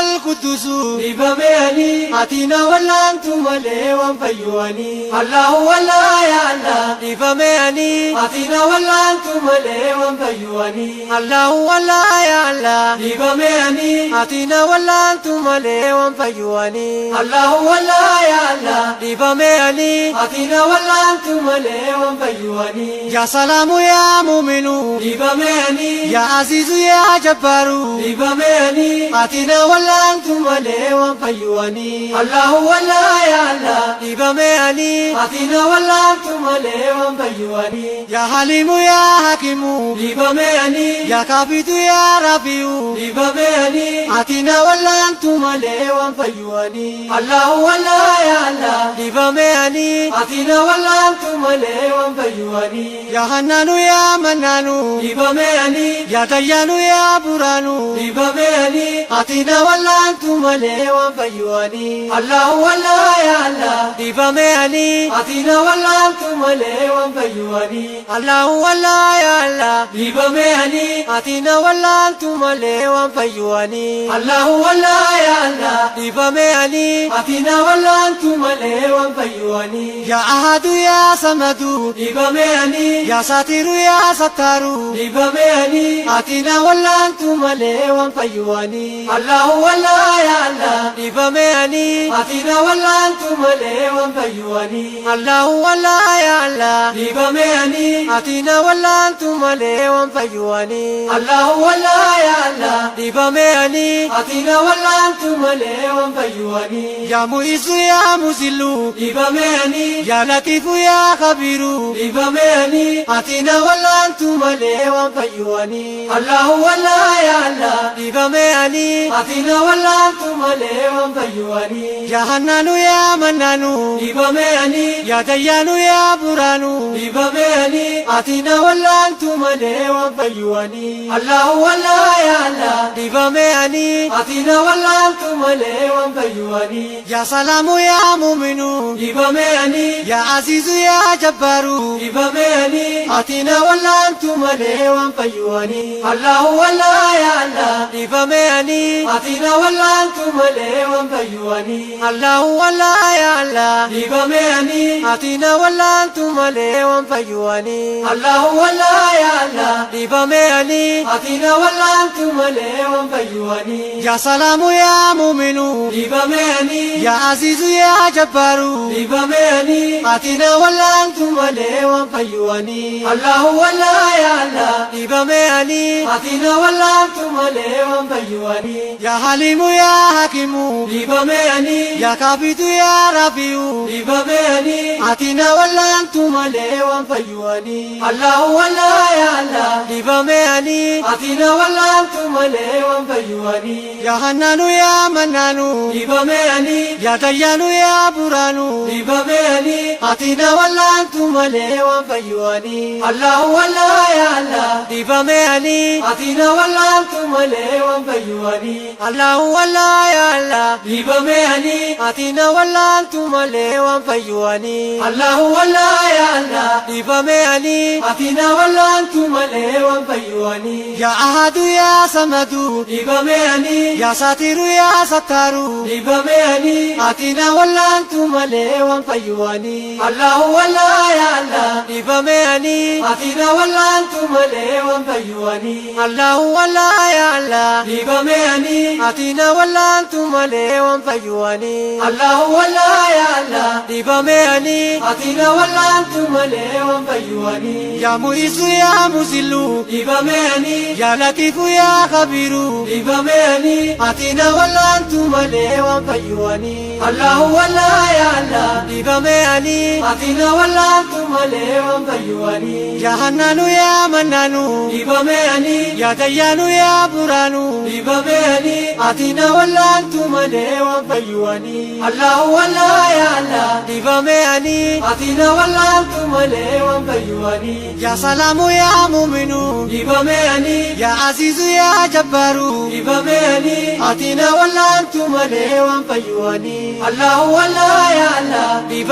Al-Qudusu dhibame ani, ati na wallaantu malee waan fayyu ani. Allahu Allah ya Allah, dhibame ani, ati na wallaantu malee waan fayyu ani. Allahu Allah ya Allah, dhibame ani, ati na wallaantu malee waan fayyu ani. Allahu Allah ya Allah, dhibame ani, ati na wallaantu malee waan fayyu ani. Ya salaamu ya mu'minu, dhibame ani, ya azizu ya jabbaru, dhibame ani, ati na wallaantu malee waan fayyu ani. Allahu Allah ya Allah, dhibame ani, ati na wallaantu malee waan fayyu ani. Ya halimu ya hakimu, dhibame ani, ya kafitu ya rafiu, dhibame ani, ati na wallaantu malee waan fayyu ani. Allahu Allah ya Allah, dhibame ani, ati na wallaantu malee waan fayyu ani. Ya hannanu ya mannanu, dhibame ani, ya dayyanu ya buranu, dhibame ani, ati na wallaantu malee waan fayyu ani. Allahu Allah ya Allah, dhibame ani, ati na wallaantu malee waan fayyu ani. Allahu Allah ya Allah, dhibame ani, ati na wallaantu malee waan fayyu ani. Allahu Allah ya Allah, dhibame ani, ati na wallaantu malee waan fayyu ani. Ya ahadu ya samadu, dhibame ani, ya satiru ya sattaru, dhibame ani, ati na wallaantu malee waan fayyu ani. Allahu Allah ya Allah, dhibame ani, ati na wallaantu malee waan fayyu ani. Allahu Allah ya Allah, dhibame ani, ati na wallaantu malee waan fayyu ani. Allahu Allah ya Allah, dhibame ani, ati na wallaantu malee waan fayyu ani. Ya mu'izu ya muzillu, dhibame ani, ya latifu ya khabiru, dhibame ani, ati na wallaantu malee waan fayyu ani. Allahu Allah ya Allah, dhibame ani, ati na wallaantu malee waan fayyu ani. Ya hannanu ya mannanu, dhibame ani, ya dayyanu ya buranu, dhibame ani, ati na wallaantu malee waan fayyu ani. Allahu Allah ya Allah, dhibame ani, ati na wallaantu malee waan fayyu ani. Ya salaamu ya mu'minu, dhibame ani, ya azizu ya jabbaru, dhibame ani, ati na wallaantu malee waan fayyu ani. Allahu Allah ya Allah, dhibame ani, ati na wallaantu malee waan fayyu ani. Allahu Allah ya Allah, dhibame ani, ati na wallaantu malee waan fayyu ani. Allahu Allah ya Allah, dhibame ani, ati na wallaantu malee waan fayyu ani. Ya salaamu ya mu'minu, dhibame ani, ya azizu ya jabbaru, dhibame ani, ati na wallaantu malee waan fayyu ani. Allahu Allah ya Allah, dhibame ani, ati na wallaantu malee waan fayyu ani. Ya halimu ya hakimu, dhibame ani, ya kafitu ya rafiu, dhibame ani, ati na wallaantu malee waan fayyu ani. Allahu Allah ya Allah, dhibame ani, ati na wallaantu malee waan fayyu ani. Ya hannanu ya mannanu, dhibame ani, ya dayyanu ya buranu, dhibame ani, ati na wallaantu malee waan fayyu ani. Allahu Allah ya Allah, dhibame ani, ati na wallaantu malee waan fayyu ani. Allahu Allah ya Allah, dhibame ani, ati na wallaantu malee waan fayyu ani. Allahu Allah ya Allah, dhibame ani, ati na wallaantu malee waan fayyu ani. Ya ahadu ya samadu, dhibame ani, ya satiru ya sattaru, dhibame ani, ati na wallaantu malee waan fayyu ani. Allahu Allah ya Allah, dhibame ani, ati na wallaantu malee waan fayyu ani. Allahu Allah ya Allah, dhibame ani, ati na wallaantu malee waan fayyu ani. Allahu Allah ya Allah, dhibame ani, ati na wallaantu malee waan fayyu ani. Ya mu'izu ya muzillu, dhibame ani, ya latifu ya khabiru, dhibame ani, ati na wallaantu malee waan fayyu ani. Allahu Allah ya Allah, dhibame ani, ati na wallaantu malee waan fayyu ani. Ya hannanu ya mannanu, dhibame ani, ya dayyanu ya buranu, dhibame ani, ati na wallaantu malee waan fayyu ani. Allahu Allah ya Allah, dhibame ani, ati na wallaantu malee waan fayyu ani. Ya salaamu ya mu'minu, dhibame ani, ya azizu ya jabbaru, dhibame ani, ati na wallaantu malee waan fayyu ani. Allahu Allah ya Allah,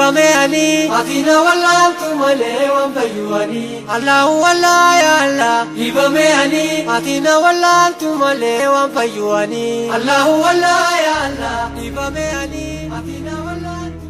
Dhibame ani ati na wallaantu malee waan fayyu ani. Allahu Allah ya Allah, dhibame ani ati na wallaantu malee waan fayyu ani. Allahu Allah ya Allah, dhibame ani ati na wallaantu.